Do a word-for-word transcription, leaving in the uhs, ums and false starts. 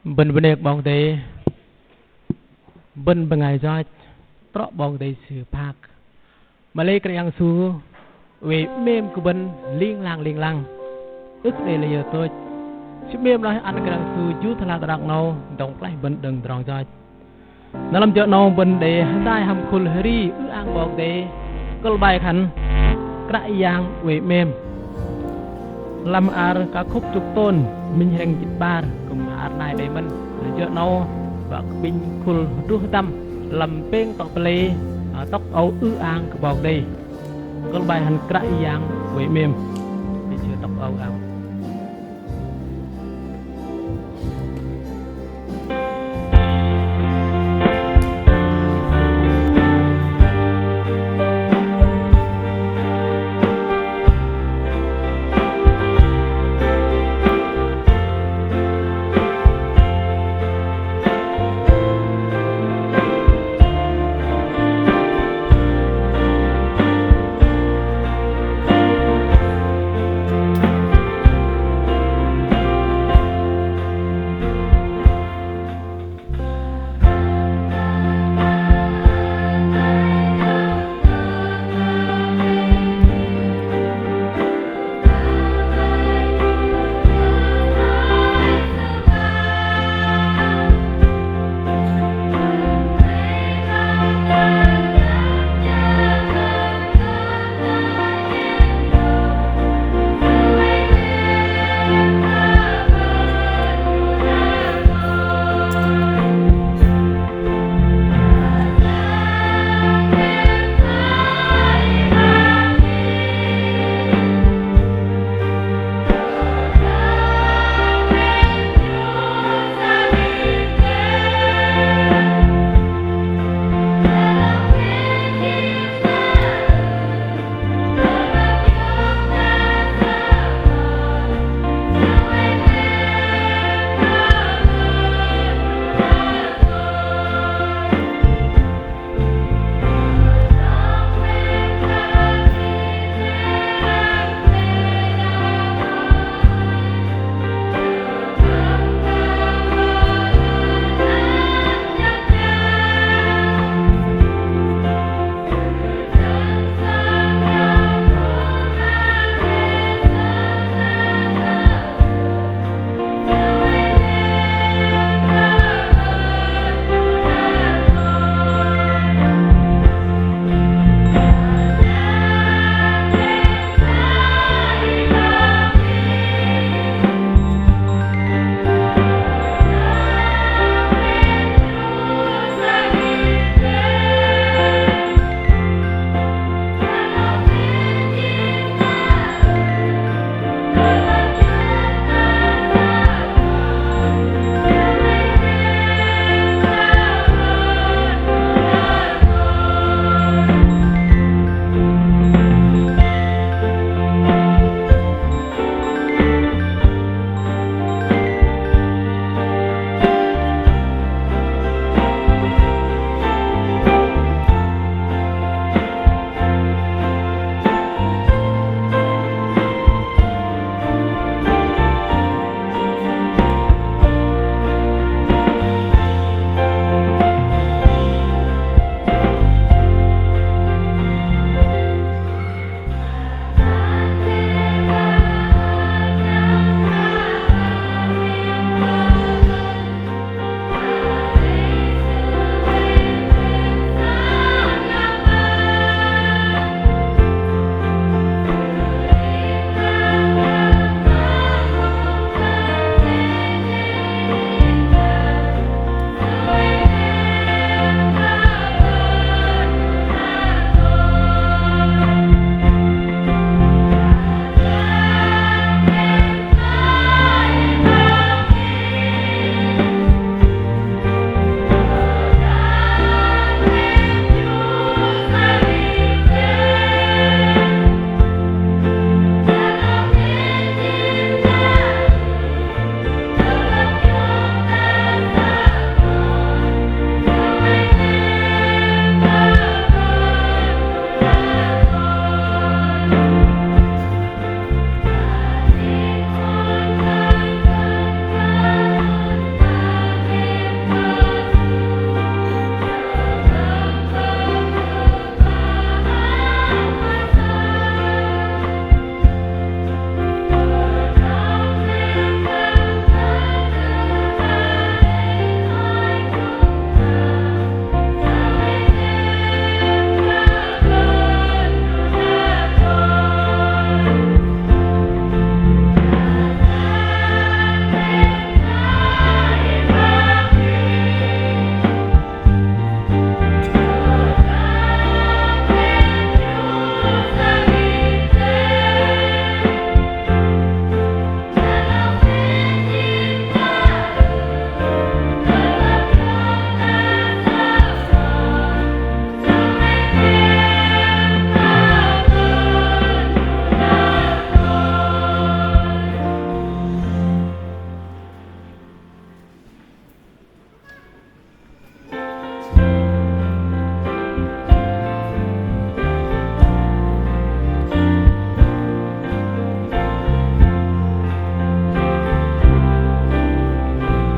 Bơ̆n bơnê kơ 'Bok Kei-Dei, bơ̆n bơngai yoch, trŏ 'Bok Kei-Dei Sư phak. Mă lei Kră Yang Yêsu oei 'mêm kơ bơ̆n ling lang ling lang. Ưh kơ đei lơ yơ tôch. Sư 'mêm noh ăn Kră Yang Yêsu jur tơlang tơdrong 'nâu dŏng klaih bơ̆n đơ̆ng tơdrong yoch. Na lăm jơ 'nâu bơ̆n đei hơdai hăm khul hơri ư-ang 'Bok Kei-Dei, kơ̆l bai khan Kră Yang oei 'mêm. Lăm hla ar Ka Khŭp Chục Tôn minh hrĕng jĭt 'bar kư̆m hla ar nai đei mơ̆n. Na jơ 'nâu wă kơ apinh khul hơdruh hơdăm lăm pêng tŏ pơlei, ơ, tŏk âu ư-ang kơ 'Bok Kei-Dei. Kơ̆l bai khan Kră Yang oei 'mêm. Apinh sư tŏk âu ư-ang.